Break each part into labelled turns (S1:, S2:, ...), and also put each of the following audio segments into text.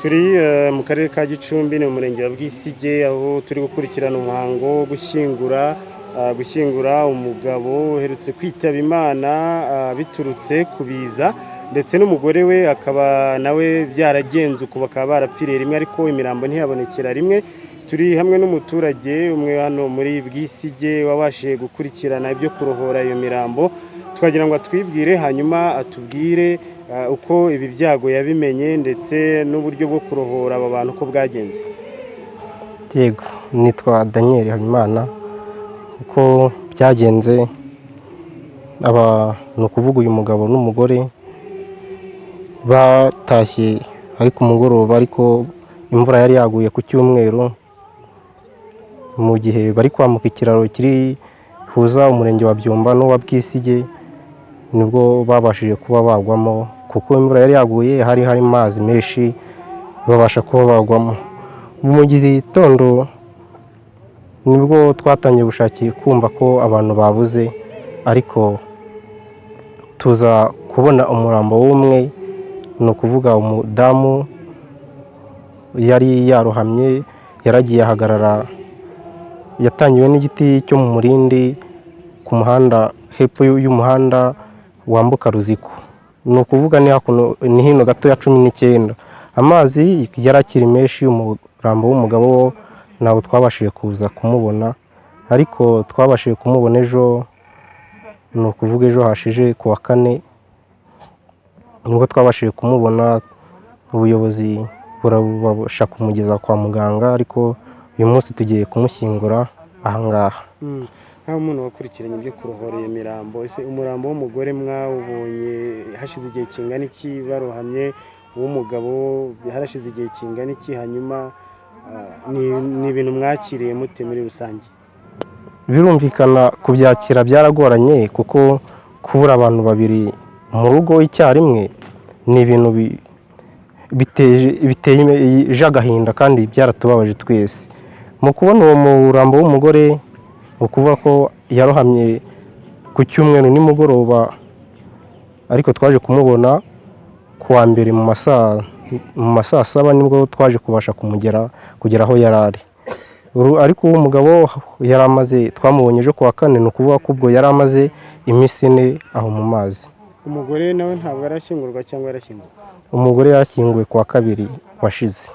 S1: Turi mu karere ka Gicumbi, ni mu murenge wa Bwisige, aho turi gukurikirana umuhango wo gushyingura umugabo uherutse kwitaba Imana biturutse ku biza, ndetse n'umugore we akaba nawe byaragenze uko, bakaba barapfiriye rimwe ariko imirambo ntiyabonekera rimwe. Turi hamwe n'umuturage umwe hano muri Bwisige wabashije gukurikirana ibyo kurohora iyo mirambo. Twagira ngo atwibwire, hanyuma atubwire uko ibi byago yabimenye ndetse n'uburyo bwo kurohora aba bantu uko bwagenze.
S2: Yego, nitwa Daniel Habimana. Uko byagenze, aba ni ukuvuga uyu mugabo n'umugore batashye ari ku mugoroba, ariko imvura yari yaguye ku cyumweru. Mu gihe bari kwambuka ikiraro kiri huza umurenge wa Byumba n'uwa Bwisige, nibwo babashije kuba bagwamo, kuko imvura yari yaguye hari amazi menshi, babasha kuba bagwamo. Mu gitondo nibwo twatangiye gushakira kumva ko abantu babuze, ariko tuza kubona umurambo w'umwe, ni ukuvuga umudamu yari yarohamye, yaragiye ahagarara, yatangiwe n'igiti cyo mu murindi ku muhanda, hepfo y'umuhanda wambuka Ruziko, ni ukuvuga ni hino gato ya 19. Amazi yari akiri menshi. Umurambo w'umugabo wo ntabwo twabashije kuza kumubona, ariko twabashije kumubona ejo, ni ukuvuga ejo hashije ku wa kane nibwo twabashije kumubona. Ubuyobozi burabasha kumugeza kwa muganga, ariko uyu munsi tugiye kumushyingura ahangaha.
S1: Nta muntu wakurikiranye ibyo kurohora iyo mirambo. Ese umurambo w'umugore mwawubonye hashize igihe kingana iki barohamye? Uw'umugabo harashize igihe kingana iki? Hanyuma ni ibintu mwakiriye mute muri rusange?
S2: Birumvikana kubyakira byaragoranye, kuko kubura abantu babiri mu rugo icyarimwe ni ibintu biteje agahinda, kandi byaratubabaje twese. Mu kubona uwo murambo w'umugore, ni ukuvuga ko yarohamye ku cyumweru nimugoroba, ariko twaje kumubona ku wa mbere mu masaa saba, nibwo twaje kubasha kumugera kugera aho yari ari. Ariko uwo mugabo yari amaze, twamubonye ejo ku wa kane, ni ukuvuga ko ubwo yari amaze iminsi 4 aho mu mazi.
S1: Umugore nawe ntabwo arashyingurwa cyangwa yarashyinguwe?
S2: Umugore yashyinguwe ku wa kabiri washize.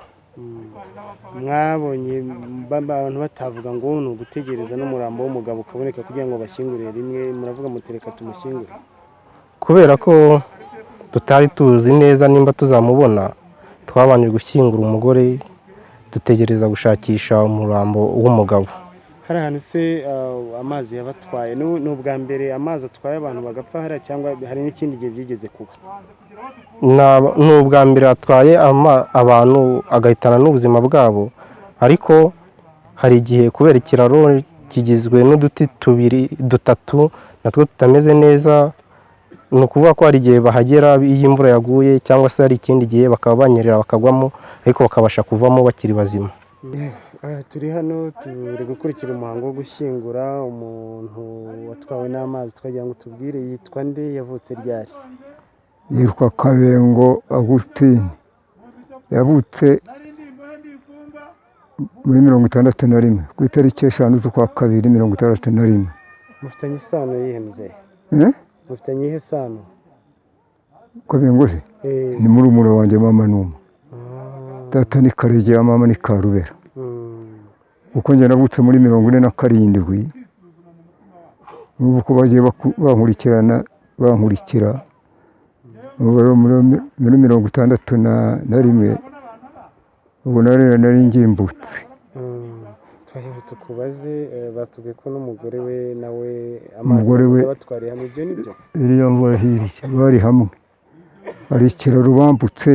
S1: Mwabonye abantu batavuga ngo ni ugutegereza n'umurambo w'umugabo ukaboneka kugira ngo bashyingure rimwe, muravuga mutereka tumushyingure?
S2: Kubera ko tutari tuzi neza nimba tuzamubona, twabanje gushyingura umugore, dutegereza gushakisha umurambo w'umugabo.
S1: Hari ahantu se amazi yabatwaye? Ni ubwa mbere amazi atwaye abantu bagapfa hariya, cyangwa hari n'ikindi gihe byigeze kuba?
S2: Ni ubwa mbere atwaye abantu agahitana n'ubuzima bwabo, ariko hari igihe kubera ikiraro kigizwe n'uduti tubiri dutatu natwo tutameze neza, ni ukuvuga ko hari igihe bahagera iyo imvura yaguye, cyangwa se hari ikindi gihe bakaba banyerera bakagwamo, ariko bakabasha kuvamo bakiri bazima.
S1: Turi hano turi gukurikira umuhango wo gushyingura umuntu watwawe n'amazi. Twagira ngo tubwire yitwa nde, yavutse ryari?
S3: Yitwa Kabengo Augustine, yavutse muri 61 ku itariki 5 z'ukwa kabiri 61.
S1: Mufitanye isano yihe muzehe? Mufitanye iyihe sano?
S3: Kabengo se ni murumuna wanjye, mama n'umwe, data ni Karegeya, mama ni Karubera. Kuko njye navutse muri 47, ubu uko bagiye bankurikirana bankurikira, muri 61, ubu nari ngimbutse.
S1: Twagira ngo tukubaze, batubwiye ko n'umugore we nawe amazi
S3: Umugore we-
S1: yabatwariye hamwe, ibyo ni byo?
S3: Iriya mvura hirya bari hamwe, hari ikiraro bambutse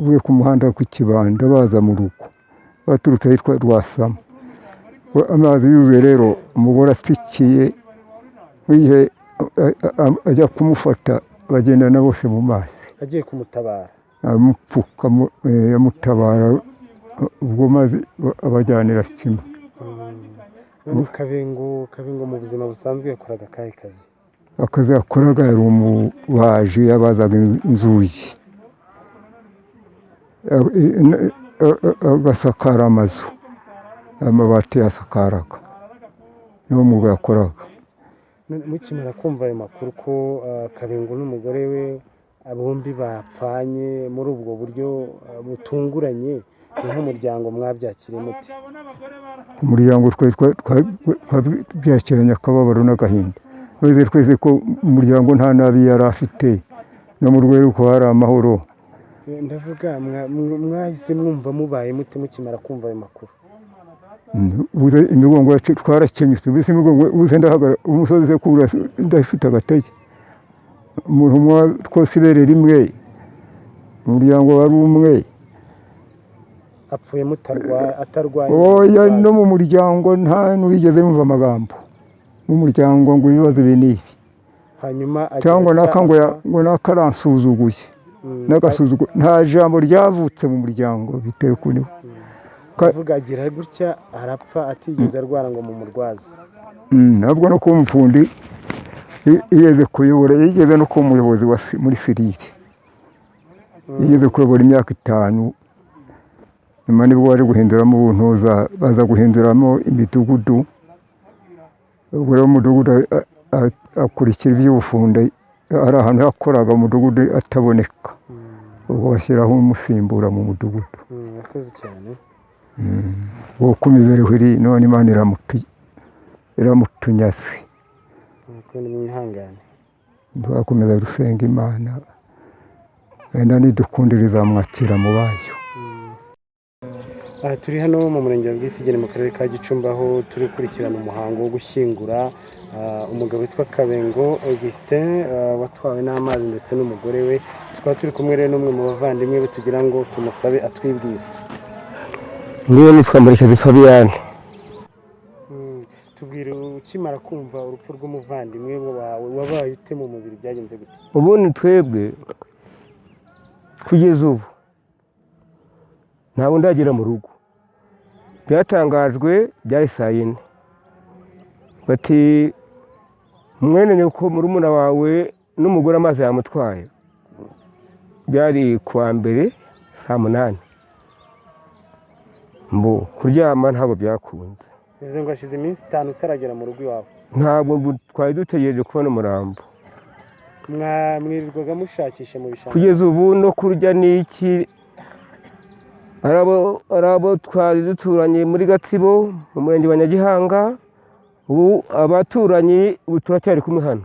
S3: uvuye ku muhanda ku Kibanda baza mu rugo, baturutse ahitwa Rwasama. Amazi yuzuye rero, umugore atsikiye, nk'igihe ajya kumufata bagendana bose mu mazi.
S1: Agiye kumutabara?
S3: Amupfuka, amutabara, ubwo mazi abajyanira kimwe.
S1: None Kabengo mu buzima busanzwe yakoraga akahe kazi?
S3: Akazi yakoraga, yari umubaji, yabazaga inzugi, agasakara amazu, amabati yasakaraga, niwo mwuga yakoraga.
S1: None mukimara kumva ayo makuru ko Kabengo n'umugore we bombi bapfanye muri ubwo buryo butunguranye, ni nk'umuryango mwabyakiriye mute?
S3: Ku muryango twabyakiranye akababaro n'agahinda. Twese twese ko umuryango nta nabi yari afite, no mu rwego ko hari amahoro.
S1: Ndavuga mwahise mwumva mubaye mute mukimara kumva ayo makuru?
S3: Ubuze imigongo yacu twarakenyutse, mbese imigongo ubuze, ndahagarara umusozi se kura ndafite agatege. Umuntu umwe twose ibere rimwe, umuryango wari umwe.
S1: Apfuye atarwaye?
S3: Oya, no mu muryango nta n'uwigeze yumva amagambo mu muryango ngo ibibazo ibi n'ibi.
S1: Hanyuma agira
S3: Cyangwa naka ngo
S1: apfa.
S3: Ngo naka aransuzuguye n'agasuzuguro, nta jambo ryavutse mu muryango bitewe kuri we.
S1: Avuga agira gutya arapfa atigeze arwara ngo mumurwaze?
S3: Ntabwo no kuba umufundi yigeze kuyobora, yigeze no kuba umuyobozi muri cellule, yigeze kuyobora imyaka 5. Nyuma nibwo baje guhinduramo ubuntuza, baza guhinduramo imidugudu. Ubwo rero umudugudu akurikira iby'ubufundi, hari ahantu yakoraga umudugudu ataboneka, ubwo bashyiraho umusimbura mu mudugudu.
S1: Murakoze cyane.
S3: Uko imibereho iri none, Imana iramutunyaze.
S1: Nuko nimwihangane.
S3: Twakomeza dusenga Imana, wenda nidukundira izamwakira mu bayo.
S1: Aha turi hano mu murenge wa Bwisigane mu karere ka Gicumbi, aho turi gukurikirana umuhango wo gushyingura umugabo witwa Kabengo Augustin watwawe n'amazi ndetse n'umugore we. Tukaba turi kumwe rero n'umwe mu bavandimwe be, tugira ngo tumusabe atwibwire.
S2: Niyo nitwa Murekezi Fabiyani.
S1: Tubwire, ukimara kumva urupfu rw'umuvandimwe wawe wabaye ute mu mubiri, byagenze gute?
S2: Ubundi twebwe kugeza ubu ntabwo ndagera mu rugo. Byatangajwe byari saa 4, bati mwene nyoko murumuna wawe n'umugore amazi yamutwaye. Byari kuwa mbere saa 8. Mbo kuryama ntabwo byakunze.
S1: Bivuze ngo hashize iminsi 5 utaragera mu rugo iwawe?
S2: Ntabwo twari dutegereje kubona umurambo.
S1: Mwirirwaga mushakisha mu bishanga?
S2: Kugeza ubu no kurya n'iki, ari abo twari duturanye muri Gatsibo mu murenge wa Nyagihanga, ubu abaturanyi ubu turacyari kumwe hano.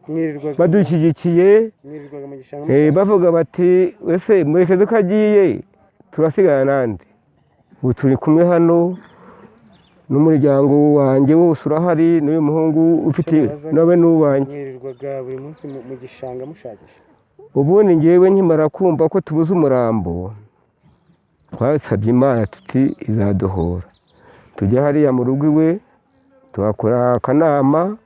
S1: Mwirirwaga
S2: Badushyigikiye.
S1: Mwirirwaga mu gishanga mushaka?
S2: Bavuga bati ese Murekezi ko agiye turasigara nande? Ubu turi kumwe hano n'umuryango wanjye wose urahari, n'uyu muhungu ufite nawe n'uwanjye.
S1: Mwirirwaga buri munsi mu gishanga mushakisha?
S2: Ubundi ngewe nkimara kumva ko tubuze umurambo, twasabye Imana tuti izaduhora. Tujya hariya mu rugo iwe tuhakora akanama,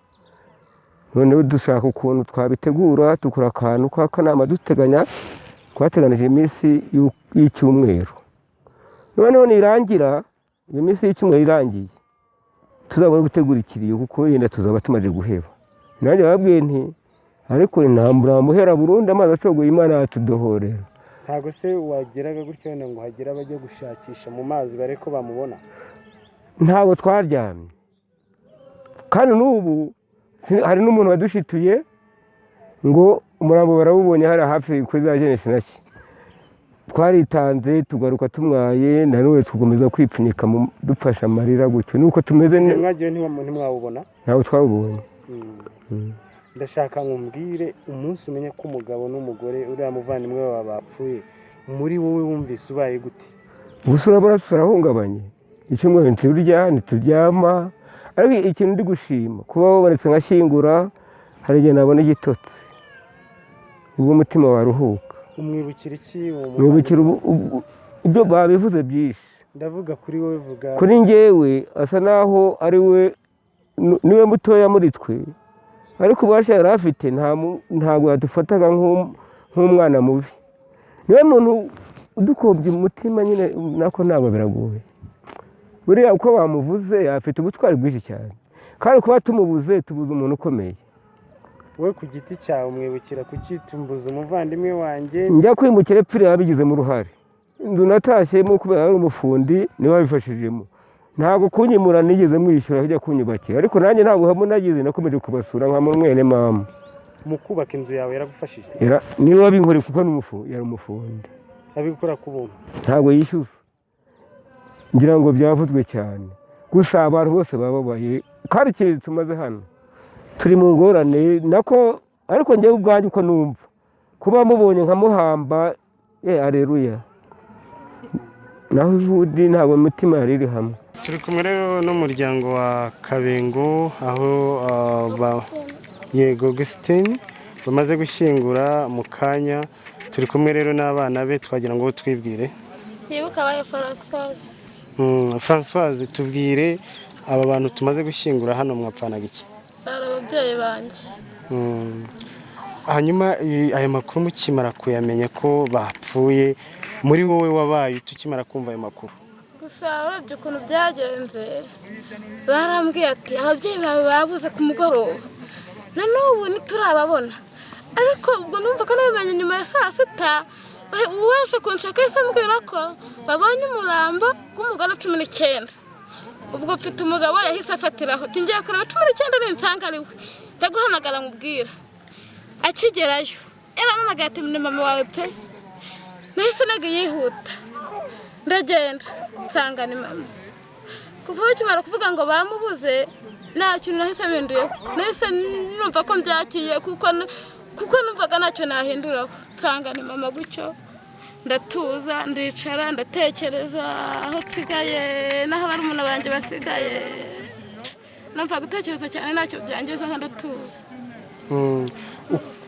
S2: noneho dushaka ukuntu twabitegura, dukora akantu k'akanama duteganya, twateganije iminsi y'icyumweru, noneho nirangira iyo minsi y'icyumweru irangiye tuzabona gutegura ikiriyo, kuko yenda tuzaba tumaze guheba. Nanjye bababwiye nti ariko nta murambo uhera burundu, amazi acogoye Imana yatudohorera.
S1: Ntabwo se wageraga gutya wenda ngo hagere abajya gushakisha mu mazi bare ko bamubona?
S2: Ntabwo twaryamye, kandi n'ubu hari n'umuntu wadushituye ngo umurambo barawubonye hariya hafi kuri za jenesi nake. Twaritanze tugaruka tumwaye, nanone tukomeza kwipfunyika dupfasha amarira gutyo nuko tumeze.
S1: Mwagiye ntimwawubona?
S2: Ntabwo twawubonye.
S1: Ndashaka ngo umbwire umunsi umenya ko umugabo n'umugore uriya muvandimwe wawe bapfuye, muri wowe wumvise ubaye gute?
S2: Gusa urabona turahungabanye.
S4: Icyumweru ntiturya, ntituryama. Ariko ikintu ndi gushima, kuba wabonetse nkashyingura, hari igihe nabona igitotsi, ubwo umutima waruhuka.
S1: Umwibukira iki uwo
S4: Mwibukira
S1: muvandimwe?
S4: Ibyo babivuze byinshi.
S1: Ndavuga kuri wowe, vuga.
S4: Kuri njyewe asa naho ari we niwe mutoya muri twe, ariko ububasha yari afite ntabwo yadufataga nk'umwana mubi. Niwe muntu udukombye umutima nyine, nako ntabwo biragoye. Buriya uko bamuvuze, afite ubutwari bwinshi cyane, kandi kuba tumubuze, tubuze umuntu ukomeye.
S1: Wowe ku giti cyawe umwibukira kuki? Tumbuza umuvandimwe wanjye.
S4: Njya kwimukira epfiriye yabigizemo uruhare. Inzu natashyemo kubera yari umufundi, niwe wabifashijemo. Ntabwo kunyimura nigeze mwishyura ajya kunyubakira, ariko nanjye ntabwo hamwe nagize, nakomeje kubasura nka mwene mama.
S1: Mu kubaka inzu yawe yaragufashije?
S4: Niwe wabinkoreye kuko yari umufundi.
S1: Abikora ku buntu?
S4: Ntabwo yishyuza. Ngira ngo byavuzwe cyane, gusa abantu bose bababaye, kandi ikintu tumaze hano turi mu ngorane nako. Ariko njyewe ubwanjye uko numva, kuba mubonye nkamuhamba, ye areruya, naho ubundi ntabwo imitima yari iri hamwe.
S1: Turi kumwe rero n'umuryango wa Kabengo, aho yego, Augustin bamaze gushyingura mu kanya. Turi kumwe rero n'abana be, twagira ngo twibwire.
S5: Yibuka abaye Françoise.
S1: Françoise, tubwire, aba bantu tumaze gushyingura hano mwapfanaga iki?
S5: Bari ababyeyi banjye.
S1: Hanyuma aya makuru mukimara kuyamenya ko bapfuye, muri wowe wabaye tukimara kumva ayo makuru?
S5: Gusa urebye ukuntu byagenze, barambwiye ati ababyeyi bawe babuze ku mugoroba, na n'ubu ntiturababona. Ariko ubwo numva ko nabimenye nyuma ya saa sita, uwaje kunshaka yahise ambwira ko babonye umurambo w'umugore 19. Ubwo mfite umugabo yahise afatiraho ati ngiye kureba 19, ninsanga ari we ndaguhamagara nkubwira. Akigerayo yarampamagaye ati ni mama wawe pe. Nahise naga yihuta, ndagenda nsanga ni mama. Kuva bakimara kuvuga ngo bamubuze, nta kintu nahise mpinduyeho, nahise numva ko mbyakiye, kuko numvaga ntacyo nahinduraho. Nsanga ni mama gutyo, ndatuza, ndicara, ndatekereza aho nsigaye n'aho barumuna banjye basigaye. Numva gutekereza cyane ntacyo byangezaho, ndatuza.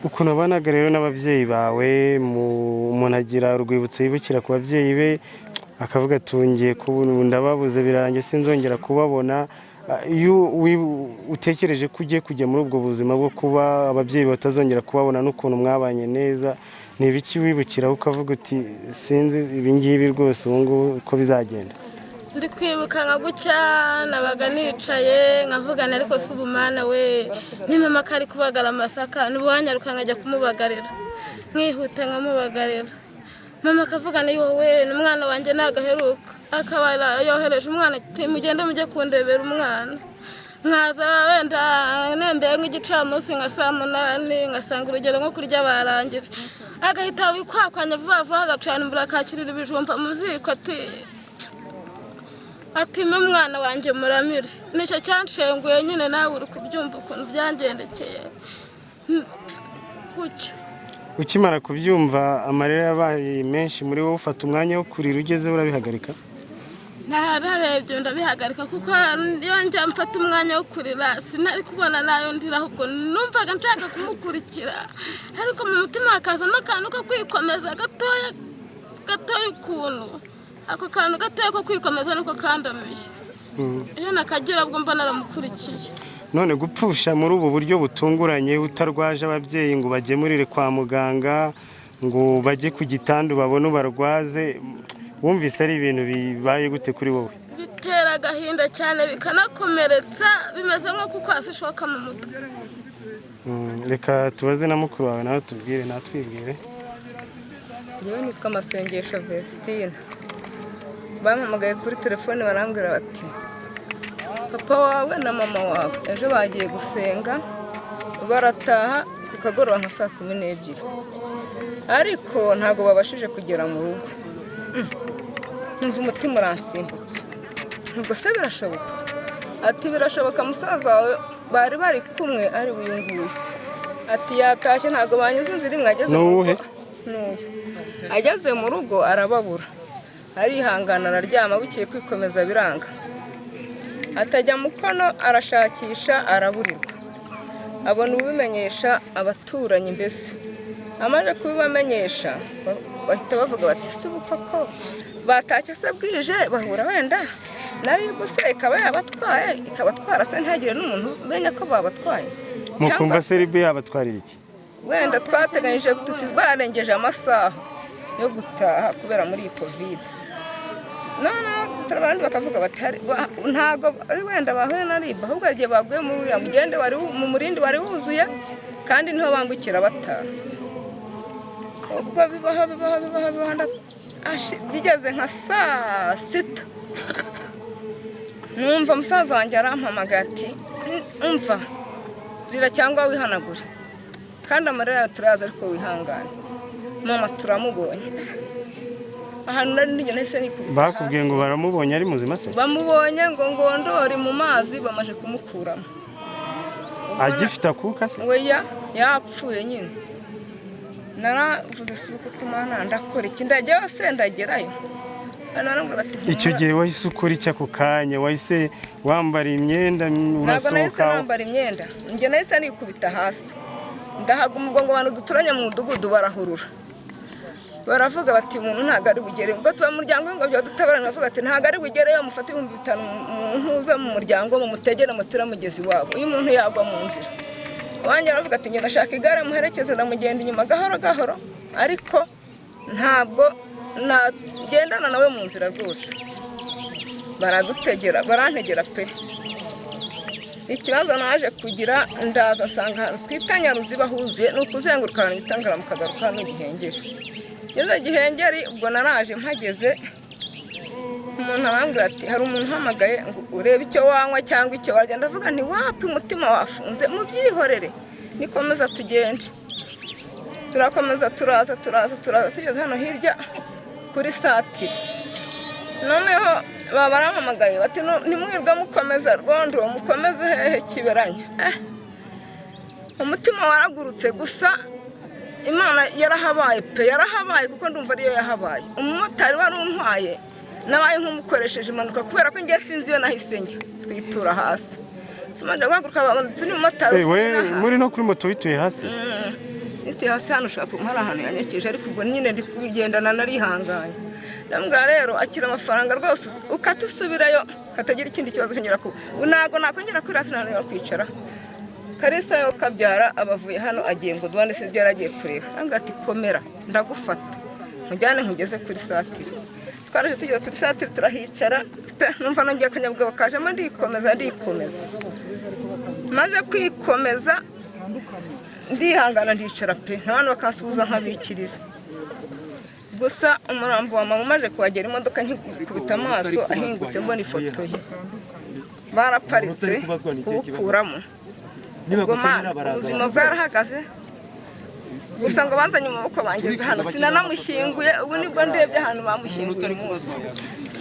S1: Ukuntu abanaga rero n'ababyeyi bawe, umuntu agira urwibutso yibukira ku babyeyi be, akavuga ati ngiye kubona ubu ndababuze, birarangiye, sinzongera kubabona. Iyo utekereje ko ugiye kujya muri ubwo buzima bwo kuba ababyeyi batazongera kubabona, n'ukuntu mwabanye neza, ni ibiki wibukiraho ukavuga uti sinzi ibi ngibi rwose ubu ngubu uko bizagenda?
S5: Ndi kwibuka nka gutya nabaga nicaye nkavugana, ariko si ubu mana we, ni mama ko ari kubagara amasaka, n'uwanyaruka nkajya kumubagarira, nkihuta nkamubagarira. Mama akavuga ni wowe n'umwana wanjye nagaheruka, akaba yohereje umwana ati mugende mujye kundebera umwana. Nkaza wenda nendeye nk'igicamunsi nka saa 8, ngasanga urugero nko kurya barangije, agahita abikwakwanya vuba vuba, agacana imvura, akakirira ibijumba mu ziko, ati umwana wanjye muramire. Nicyo cyanshenguye nyine, nawe uri kubyumva ukuntu byangendekeye gutyo.
S1: Ukimara kubyumva amarira yabaye menshi muri wowe, ufata umwanya wo kurira, ugezeho urabihagarika?
S5: Nararebye ndabihagarika, kuko iyo njya mfata umwanya wo kurira sinari kubona nayo ndira, ahubwo numvaga nshaka kumukurikira, ariko mu mutima hakazamo akantu ko kwikomeza gatoya gatoya ukuntu. Ako kantu gatoya ko kwikomeza niko kandamiye. Iyo nakagira ubwo mba naramukurikiye.
S1: None gupfusha muri ubu buryo butunguranye, utarwaje ababyeyi ngo bagemurire kwa muganga, ngo bajye ku gitanda babone ubarwaze, wumvise ari ibintu bibaye gute kuri wowe?
S5: Bitera agahinda cyane, bikanakomeretsa, bimeze nko kukwasa ishoka mu mutwe.
S1: Reka tubaze na mukuru wawe nawe tubwire, natwibwire.
S6: Njyewe nitwa Masengesho Vestine. Bampamagaye kuri telefone barambwira bati papa wawe na mama wawe ejo bagiye gusenga, barataha ku kagoroba nka saa 12, ariko ntabwo babashije kugera mu rugo. Numva umutima uransimbutse, nubwo se birashoboka? Ati birashoboka, musaza wawe bari bari kumwe ari uyu nguyu. Ati yatashye, ntabwo banyuze inzira imwe, ageze mu rugo. Ageze mu rugo arababura. Arihangana araryama, bukeye kwikomeza biranga, atajya mukono arashakisha araburirwa, abona ubimenyesha abaturanyi. Mbese amaze kubibamenyesha bahita bavuga bati: "Si ubu koko batashye se bwije bahura wenda na RIB se ikaba yabatwaye, ikabatwara se ntihagire n'umuntu umenya ko babatwaye?"
S1: Mukumva
S6: Cyangwa
S1: se RIB yabatwarira iki?
S6: Wenda twateganyije tuti barengeje amasaha yo gutaha kubera muri iyi COVID. Noneho abandi bakavuga bati ntabwo ari wenda bahuye na RIB, ahubwo hari igihe baguye muri uriya mugende wari mu murindi wari wuzuye, kandi niho bambukira bataha. Ubwo bibaho bibaho bibaho bibaho, bigeze nka saa 6 numva musaza wanjye arampamagaye ati: "Umva, rira cyangwa wihanagure, kandi amarira yawe turayazi, ariko wihangane, mama turamubonye." Ahantu nari nigeze nahise nikubita
S1: Bakubwiye
S6: hasi.
S1: ngo baramubonye ari muzima se?
S6: Bamubonye ngo ngondori mu mazi, bamaze kumukuramo. Ubwo
S1: Agifite akuka se?
S6: Weya, yapfuye nyine. Naravuze: "Si uko kumana, ndakora iki? Ndajyayo se? Ndagerayo?" Barambwira bati:
S1: Icyo
S6: "Humura."
S1: gihe wahise ukora iki ako kanya? Wahise wambara imyenda,
S6: Ntabwo nahise
S1: urasohoka?
S6: nambara imyenda. Njye nahise nikubita hasi ndahaguma. Ubwo ngo abantu duturanye mu mudugudu barahurura, baravuga bati: "Umuntu ntabwo ari bugere." Ubwo tuba mu muryango w'ingobyi badutabara, bavuga ati: "Ntabwo ari bugereyo, mufate 5000 mu ntuza mu muryango mumutegere mugezi wabo, uyu muntu yagwa mu nzira." Wanjye aravuga ati: "Ngenda ashaka igare muherekeze, ndamugenda inyuma gahoro gahoro, ariko ntabwo nagendana nawe mu nzira rwose." Baradutegera, barantegera pe. Ikibazo naje kugira, ndaza nsanga ahantu twita Nyaruziba huzuye, ni ukuzenguruka ahantu bita Ngarama ukagaruka hano Gihengeri. Ngeze Gihengeri, ubwo naraje mpageze, umuntu arambwira ati: "Hari umuntu uhamagaye ngo urebe icyo wanywa cyangwa icyo warya." Ndavuga nti: "Wapi, umutima wafunze, mubyihorere, nikomeza tugende." Turakomeza, turaza turaza turaza, tugeze hano hirya kuri satire, noneho baba barampamagaye bati: "Ntimwirwe mukomeza Rwondo, mukomeze hehe Kiberanya." Umutima waragurutse, gusa Imana yarahabaye pe, yarahabaye, kuko ndumva ariyo yahabaye. Umumotari wari untwaye nabaye nk'umukoresheje impanuka, kubera ko njye sinzi iyo nahise njya, twitura hasi. Tumaze guhaguruka babona ni umumotari
S1: Eh, we
S6: uvuye n'aha.
S1: muri no kuri moto wituye hasi?
S6: Nituye hasi hano, ushobora kumpa hari ahantu yanyekeje, ariko ubwo nyine ndi kubigendana narihanganye. Ndamubwira rero: "Akira amafaranga rwose, ukate usubirayo, hatagira ikindi kibazo cyongera kuba. Ntabwo nakongera kwirasi, ntanongera kwicara." Kalisa yo kabyara abavuye hano agiye ngo duhane se ibyo yari agiye kureba. Arambwira ati: "Komera, ndagufata nkujyane nkugeze kuri satire." Twaraje tugeze kuri satire turahicara pe, numva nongeye akanyabugabo kajemo, ndikomeza ndikomeza. Maze kwikomeza ndihangana, ndicara pe, n'abantu bakansuhuza nkabikiriza. Gusa umurambo wa mama umaze kuhagera, imodoka nkikubita amaso ahingutse mbona ifoto ye, baraparitse kuwukuramo. Ubwo mana, ubuzima bwarahagaze. Gusa ngo banzanye mu maboko bangeze hano, sinanamushyinguye. Ubu nibwo ndebye ahantu bamushyinguye uyu munsi.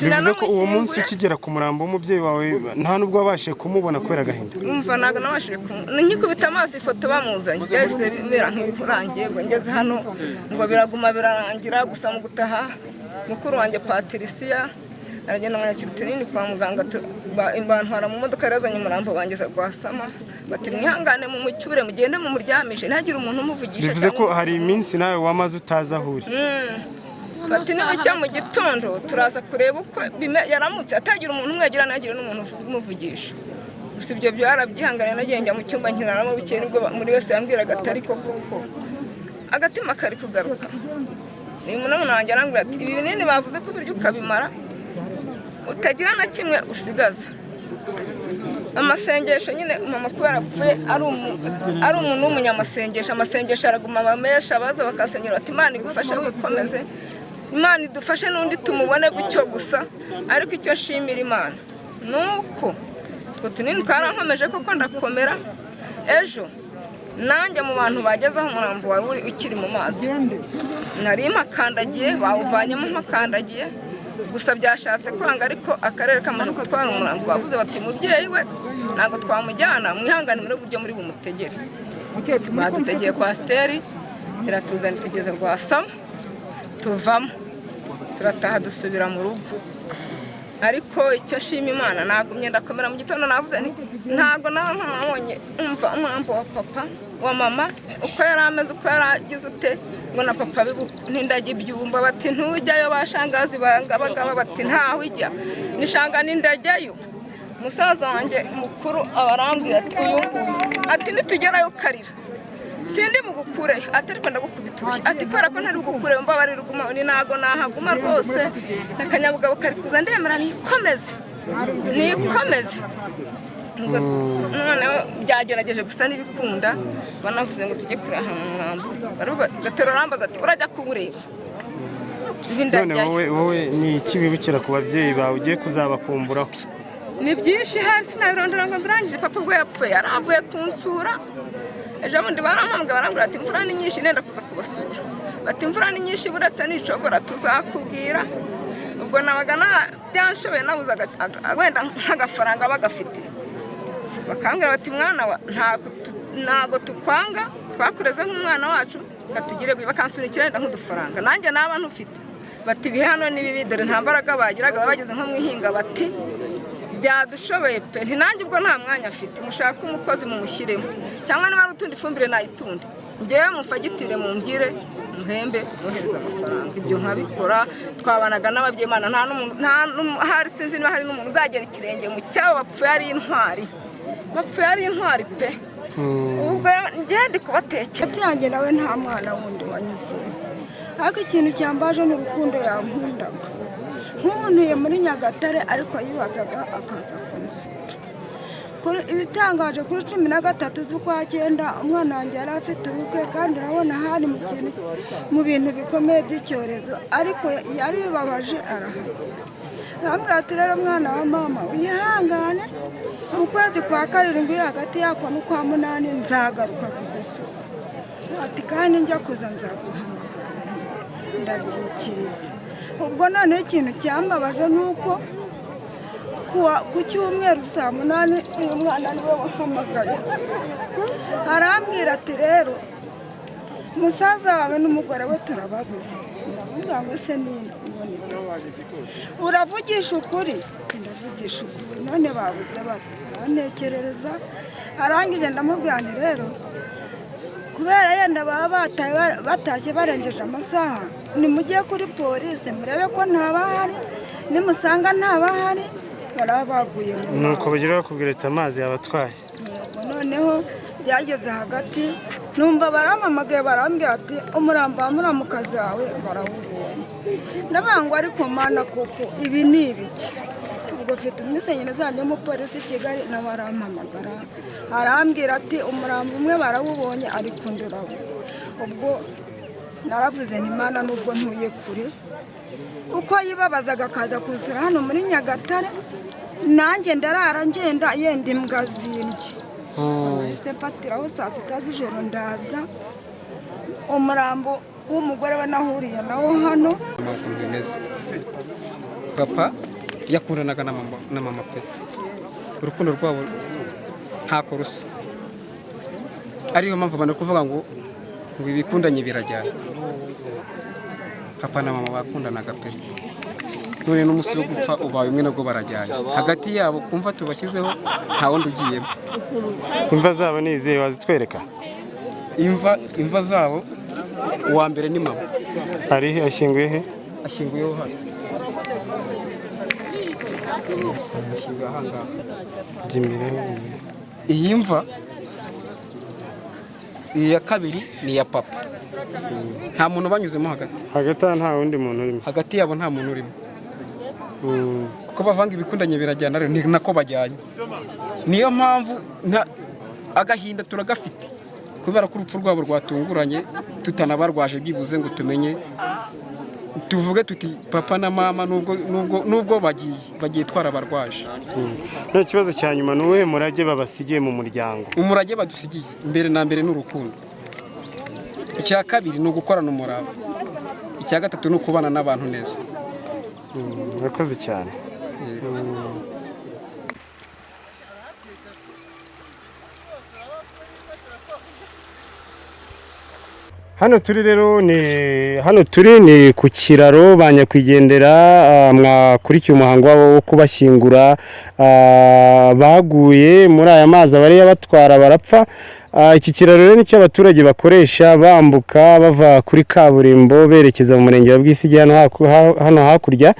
S1: Bivuze ko uwo munsi
S6: Sinanamushyinguye.
S1: ukigera ku murambo w'umubyeyi wawe nta nubwo wabashije kumubona kubera agahinda?
S6: Umva, ntabwo nabashije nkikubita amaso ifoto bamuzanye, byahise bimera nk'ibikurangiye. Ngo ngeze hano ngo biraguma birarangira. Gusa mu gutaha, mukuru wanjye Patricia aragenda mwakira utunini kwa muganga, bantwara mu modoka yari yazanye umurambo, bangeza Rwasama, bati: "Mwihangane mu mucyure, mugende mumuryamishe, ntihagire umuntu umuvugisha."
S1: Bivuze ko
S6: cyangwa
S1: hari iminsi nawe wamaze utazi aho uri?
S6: Bati: "Nibucya mu gitondo turaza kureba uko yaramutse, atagira umuntu umwegera, ntagire n'umuntu umuvugisha." Gusa ibyo byarabyihanganiye, nagiye njya mu cyumba nkiraramo. Bukeye nibwo muri wese yambwiraga ati: "Ariko koko agatima kari kugaruka." Uyu muntu wanjye arambwira ati: "Ibi binini bavuze ko ubirya ukabimara, utagira na kimwe usigaza." Amasengesho nyine, mama kubera apfuye ari umuntu w'umunyamasengesho, amasengesho araguma abamesha, abaza bakasengera bati: "Imana igufashe wikomeze, Imana idufashe n'undi tumubone gutyo." Gusa ariko icyo nshimira Imana ni uko utwo tunini twarankomeje koko, ndakomera. Ejo nanjye mu bantu bageze aho umurambo wari uri ukiri mu mazi, nari mpakandagiye, bawuvanyemo mpakandagiye. Gusa byashatse kwanga, ariko akarere kamaze gutwara umurambo bavuze bati: "Mubyeyi we ntabwo twamujyana, mwihangane muri buryo muri bumutegere." Badutegeye coaster iratuzana, tugeze Rwasama, tuvamo. Turataha dusubira mu rugo. Ariko icyo nshima Imana, nagumye ndakomera. Mu gitondo navuze nti ntabwo nawe ntabonye umva umurambo wa papa, wa mama, uko yari ameze, uko yari agize ute, ngo na papa ntindajya ibyumba. Bati ntujyayo, bashangazi bangabangaba bati ntaho ujya nishanga nindajyayo. Musaza wanjye mukuru abarambwira ati uyu nguyu, ati nitugerayo ukarira sindi bugukureyo, ati ariko ndagukubita urushyi, ati kubera ko ntari bugukureyo mbabarira uguma. Ni ntago nahaguma rwose, akanyabugabo kari kuza. Ndemera nikomeze, nikomeze. Noneho byagerageje gusa n'ibikunda, banavuze ngo tujye kureba ahantu umurambo. Gatero arambaza ati urajya kuwureba?
S1: None
S6: Ndajyayo.
S1: Wowe ni iki wibukira ku babyeyi bawe ugiye kuzabakumburaho?
S6: Ni byinshi, hasi nabirondora ngo mbirangije. Papa ubwo yapfuye yari avuye kunsura ejo bundi, barampambwe barambwira ati imvura ni nyinshi, nenda kuza kubasura. Bati imvura ni nyinshi, buretse nicogora tuzakubwira. Ubwo nabaga byanshoboye nabuze wenda nk'agafaranga bagafite, bakambwira bati mwana wa ntago tukwanga, twakureze nk'umwana wacu, katugire, bakansunikira wenda nk'udufaranga nanjye naba ntufite. Bati ibihe hano ni bibi, dore nta mbaraga bagiraga, baba bageze nko mu ihinga. Bati byadushoboye pe. Nti nanjye ubwo nta mwanya afite, mushake umukozi mumushyiremo, cyangwa niba ari utundi ifumbire nayitunde, ngewe mufagitire mumbwire muhembe mwohereza amafaranga, ibyo nkabikora. Twabanaga n'ababyeyi Imana, nta n'umuntu nta hari, sinzi niba hari n'umuntu uzagera ikirenge mu cyabo. Bapfuye ari intwari, bapfuye ari intwari pe. Ubwo njye ndi kubatekera.
S7: Hagati yanjye nawe nta mwana wundi wanyuzemo, ariko ikintu cyambaje ni urukundo yankundaga. Nk'ubu ntuye muri Nyagatare, ariko yibazaga akaza kunsura. Ibitangaje, kuri 13 z'ukwa cyenda umwana wanjye yari afite ubukwe, kandi urabona hari mu kintu mu bintu bikomeye by'icyorezo, ariko yaribabaje arahagera. Arambwira ati rero mwana wa mama, wihangane, mu kwezi kwa karindwi, hagati yako n'ukwa munani, nzagaruka kugusura. Ati kandi njya kuza nzaguhamagara. Ndabyikiriza. Ubwo noneho ikintu cyambabaje ni uko ku cyumweru saa 8 uyu mwana niwe wahamagaye, arambwira ati rero musaza wawe n'umugore we turababuze. Ndamubwira ngo ese ninde? Ngo ni uravugisha ukuri? Ndavugisha ukuri. None babuze bate? Arantekerereza. Arangije ndamubwira nti rero kubera yenda baba batashye barengeje amasaha, nimujye kuri polisi murebe ko ntabahari, nimusanga ntabahari baraba baguye mu
S1: Nuko
S7: mazi.
S1: Bagira bakubwira ati amazi yabatwaye.
S7: Yego, noneho byageze hagati numva barampamagaye, barambwira ati umurambo wa muramukazi wawe barawubonye. Ndavuga ngo ariko Mana, koko ibi ni ibiki? Ubwo mfite umwisenyeri zanjye w'umupolisi i Kigali, nawe arampamagara arambwira ati umurambo umwe barawubonye ariko undi urabuze. Ubwo naravuze nti Mana, nubwo ntuye kure, uko yibabazaga akaza kunsura hano muri Nyagatare, nanjye ndarara ngenda yenda imbwa zindye. Nahise mfatiraho saa 6 z'ijoro ndaza, umurambo w'umugore we nahuriye nawo hano.
S8: Ukuntu bimeze, papa yakundanaga na mama pe, urukundo rwabo ntako rusa, ariyo mpamvu abantu kuvuga ngo ibikundanye birajyana. Papa na mama bakundanaga pe, none n'umunsi wo gupfa ubaye umwe nabwo barajyanye hagati yabo, kumva tubashyizeho nta wundi ugiyemo.
S1: Imva zabo ni izihe? Wazitwereka?
S8: Imva zabo, uwa mbere ni mama.
S1: Ari he? Ashyinguye he?
S8: Ashyinguyeho hano, ashyinguye aha ngaha.
S1: Jya imbere.
S8: Iyi mva, iyi ya kabiri ni iya papa, nta muntu banyuzemo hagati.
S1: Hagati aha nta wundi muntu urimo?
S8: Hagati yabo nta muntu urimo, kuko bavanga ibikundanye birajyana, rero ni nako bajyanye. Niyo mpamvu agahinda turagafite kubera ko urupfu rwabo rwatunguranye, tutanabarwaje byibuze ngo tumenye tuvuge tuti papa na mama nubwo bagiye twarabarwaje.
S1: Nta kibazo. Cya nyuma, ni uwuhe murage babasigiye mu muryango?
S8: Umurage badusigiye mbere na mbere ni urukundo, icya kabiri ni ugukorana umurava, icya gatatu ni ukubana n'abantu neza.
S1: Murakoze cyane. Hano turi rero ni hano turi ni ku kiraro ba nyakwigendera mwakurikiye umuhango wabo wo kubashyingura, baguye muri aya mazi abari yabatwara barapfa. Iki kiraro rero nicyo abaturage bakoresha bambuka bava kuri kaburimbo berekeza mu murenge wa Bwisige hano hakurya.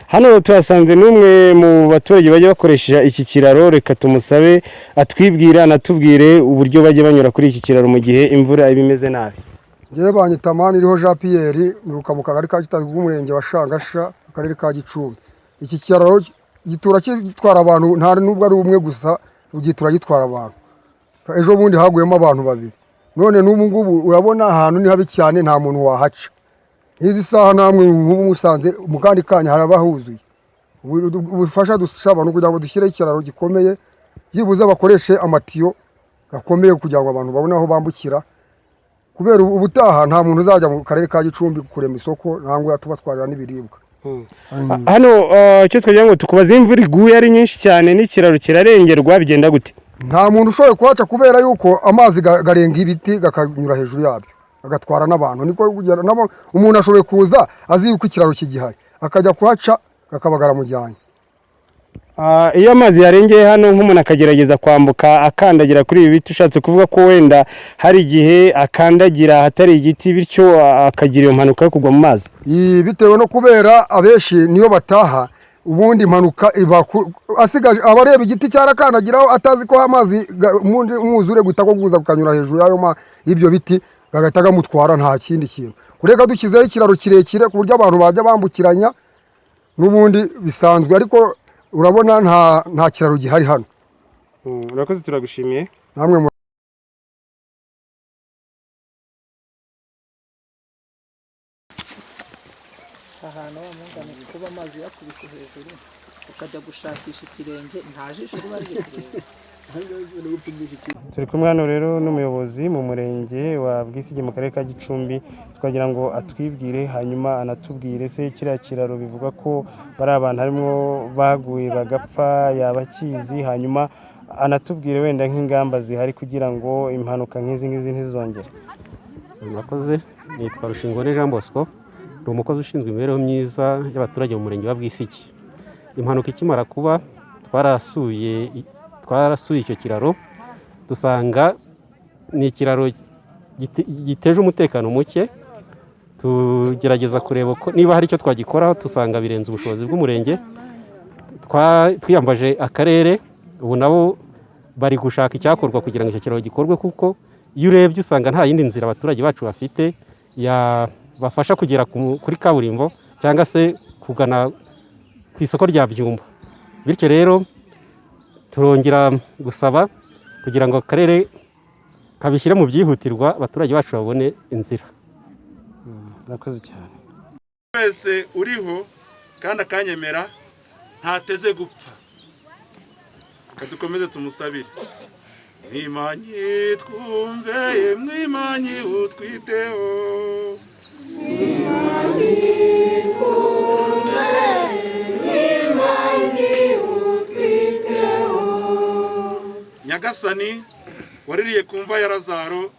S1: Hano tuhasanze n'umwe mu baturage bajya bakoresha iki kiraro. Reka tumusabe atwibwira, anatubwire uburyo bajya banyura kuri iki kiraro mu gihe imvura iba imeze nabi.
S9: Ngewe banyita Maniriho Jean Pierre, mvuka mu kagari ka Kitabi bw'umurenge wa Shangasha, akarere ka Gicumbi. Iki kiraro gitura gitwara abantu, nta nubwo ari umwe gusa, gitura gitwara abantu. Ejo bundi haguyemo abantu babiri, none n'ubu ngubu urabona ahantu ni habi cyane, nta muntu wahaca. Nk'izi saha namwe nk'ubu musanze mu kandi kanya haraba huzuye. Ubufasha dusaba ni ukugira ngo dushyireho ikiraro gikomeye, byibuze bakoreshe amatiyo gakomeye kugira ngo abantu babone aho bambukira, kubera ubutaha nta muntu uzajya mu karere ka Gicumbi kurema isoko nangwa tubatwarira n'ibiribwa.
S1: Hano icyo twagira ngo tukubaze, imvura iguye ari nyinshi cyane n'ikiraro kirarengerwa, bigenda gute?
S9: Nta muntu ushoboye kuhaca kubera yuko amazi garenga ibiti gakanyura hejuru yabyo agatwara n'abantu. Niko kugera nabo, umuntu ashoboye kuza azi yuko ikiraro kigihari akajya kuhaca kakaba karamujyanye.
S1: Iyo amazi yarengeye hano nk'umuntu akagerageza kwambuka akandagira kuri ibi biti, ushatse kuvuga ko wenda hari igihe akandagira ahatari igiti, bityo akagira iyo mpanuka yo kugwa mu mazi?
S9: Bitewe no kubera abenshi niyo bataha, ubundi impanuka iba asigaje abareba igiti cyarakandagiraho atazi ko amazi umwuzure guhita kuza kukanyura hejuru y'ayo y'ibyo biti gagahita gamutwara, nta kindi kintu. Kureka dushyizeho ikiraro kirekire ku buryo abantu bajya bambukiranya n'ubundi bisanzwe, ariko urabona nta kiraro gihari hano.
S1: Urakoze, turagushimiye.
S9: Namwe.
S10: Ahantu wa mungane kuba amazi yakubise hejuru ukajya gushakisha ikirenge, nta jisho riba riri kureba.
S1: Turi kumwe hano rero n'umuyobozi mu murenge wa Bwisige mu karere ka Gicumbi. Twagira ngo atwibwire, hanyuma anatubwire se kiriya kiraro bivuga ko bari abantu harimo baguye bagapfa yaba akizi, hanyuma anatubwire wenda nk'ingamba zihari kugira ngo impanuka nk'izi ngizi ntizongere.
S11: Murakoze. Nitwa Rushingone Jean Bosco, ni umukozi ushinzwe imibereho myiza y'abaturage mu murenge wa Bwisigi. Impanuka ikimara kuba twarasuye icyo kiraro, dusanga ni ikiraro giteje umutekano muke. Tugerageza kureba ko niba hari icyo twagikoraho, dusanga birenze ubushobozi bw'umurenge. Twiyambaje akarere, ubu nabo bari gushaka icyakorwa kugira ngo icyo kiraro gikorwe, kuko iyo urebye usanga nta yindi nzira abaturage bacu bafite yabafasha kugera kuri kaburimbo cyangwa se kugana ku isoko rya Byumba. Bityo rero turongera gusaba kugira ngo akarere kabishyire mu byihutirwa, abaturage bacu babone inzira.
S1: Murakoze cyane.
S12: Wese uriho kandi akanyemera ntateze gupfa. Reka dukomeze tumusabire. Mwimanyi twumve, mwimanyi utwiteho. Nyagasani waririye ku mva ya Lazaro,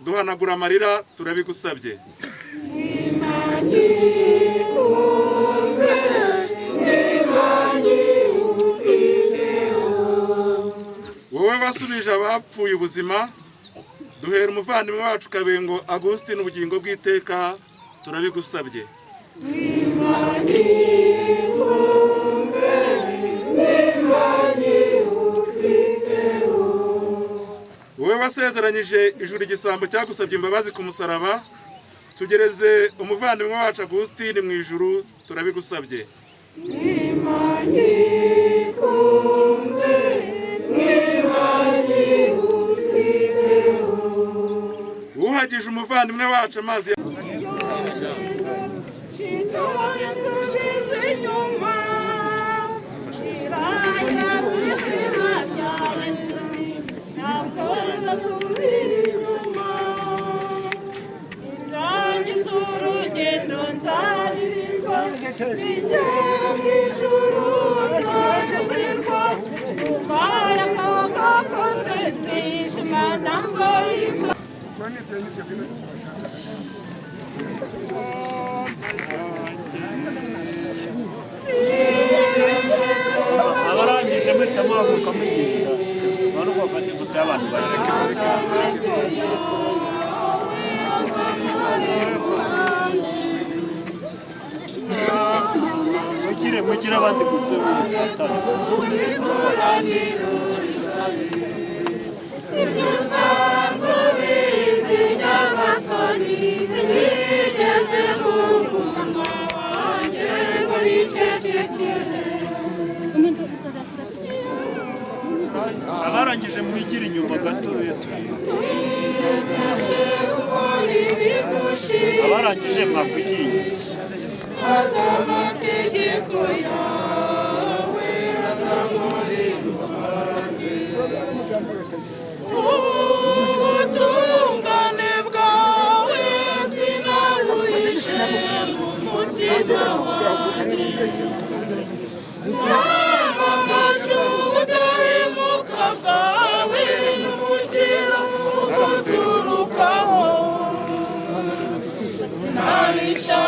S12: duhanagura amarira, turabigusabye. Wowe wasubije abapfuye ubuzima, duhera umuvandimwe wacu Kabengo Augustin ubugingo bw'iteka, turabigusabye. Wowe wasezeranyije ijuru igisambo cyagusabye imbabazi ku musaraba, tugereze umuvandimwe wacu Augustin mu ijuru, turabigusabye. Wuhagije umuvandimwe wacu amazi.
S13: Abarangije muhita muhaguruka mugenda urabona ko bafata ifoto y'abantu bake. Mugire mugire abandi gusa mutatane. Abarangije mwigire inyuma gatoya abarangije mwakwigira inyuma.
S14: Ubutungane bwawe sinabuhishe mu mutima wanjye, namamaje ubudahemuka bwawe n'umukiro uguturukaho, sinahisha.